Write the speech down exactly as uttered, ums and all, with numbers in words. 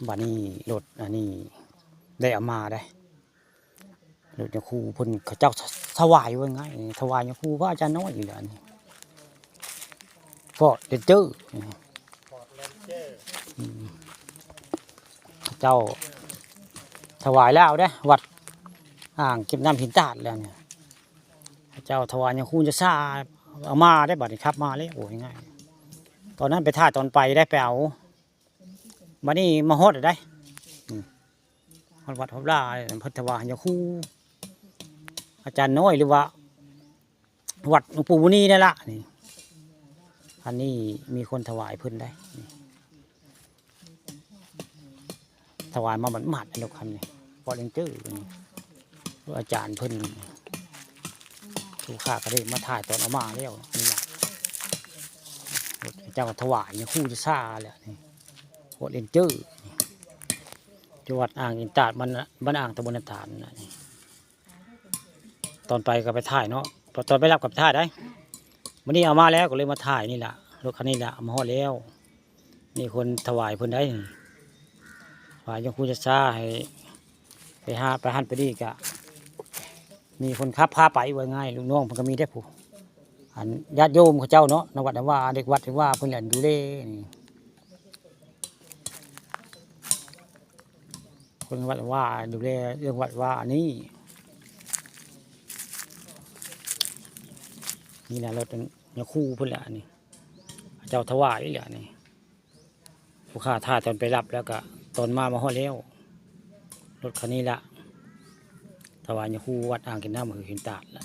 บัดนี้รถอันนี้ได้เอามาได้ รถยาคูเพิ่นเขาเจ้าถวายว่าไง ถวายยาคูพระอาจารย์น้อยอยู่แล้วนี่ Ford Ranger อืม เจ้าถวายแล้วเด้ วัดอ่างเก็บน้ำหินตาดแล้วเนี่ย เจ้าถวายยาคูจะซ่าเอามาได้ บัดนี้ขับมาแล้ว โอ้ย ง่าย ตอนนั้นไปถ่ายตอนไปได้ไปเอา บัดนี้มาฮอดได้ อืม ฮอดวัดฮอดลา เพิ่นถวายยาคู อาจารย์น้อยหรือว่า วัดหลวงปู่มุนีนั่นละนี่ อันนี้มีคนถวายเพิ่นได้นี่ ถวายมาหมาดๆ ในรถคันนี้ Ford Ranger นี่ อาจารย์เพิ่น ลูกค้าก็ได้มาถ่ายตอนเอามาแล้วนี่ล่ะ เจ้าถวายยาคูจะซ่าแหละนี่ Ford Ranger นี่ จังหวัดอ่างอินตาด บ้าน บ้านอ่าง ตำบลนาตาลนะนี่ ตอนไปก็ไปถ่ายเนาะ ตอนไปรับก็ไปถ่ายได้ มื้อนี้เอามาแล้วก็เลยมาถ่ายนี่ล่ะ รถคันนี้ล่ะ เอามาฮอดแล้ว นี่คนถวายเพิ่นได้นี่ ถวายยาคูจะซ่าให้ ไปหา ไปหั้นไปนี่ก็ มีคนขับพาไปว่าง่าย ลูกน้องเพิ่นก็มีได้ผู้ อันญาติโยมเขาเจ้าเนาะ ในวัดในวา เด็กวัดเด็กวาเพิ่นแหละดูแลนี่ คนวัดวาดูแลเรื่องวัดวานี่ นี่แหละรถยาคูเพิ่นแหละนี่ เจ้าถวายแหละนี่ ลูกค้าถ่ายตอนไปรับแล้วก็ตอนมามาฮอดแล้ว รถคันนี้ละ ถวายยาคูวัดอ่างเก็บน้ำหือหินตาดละ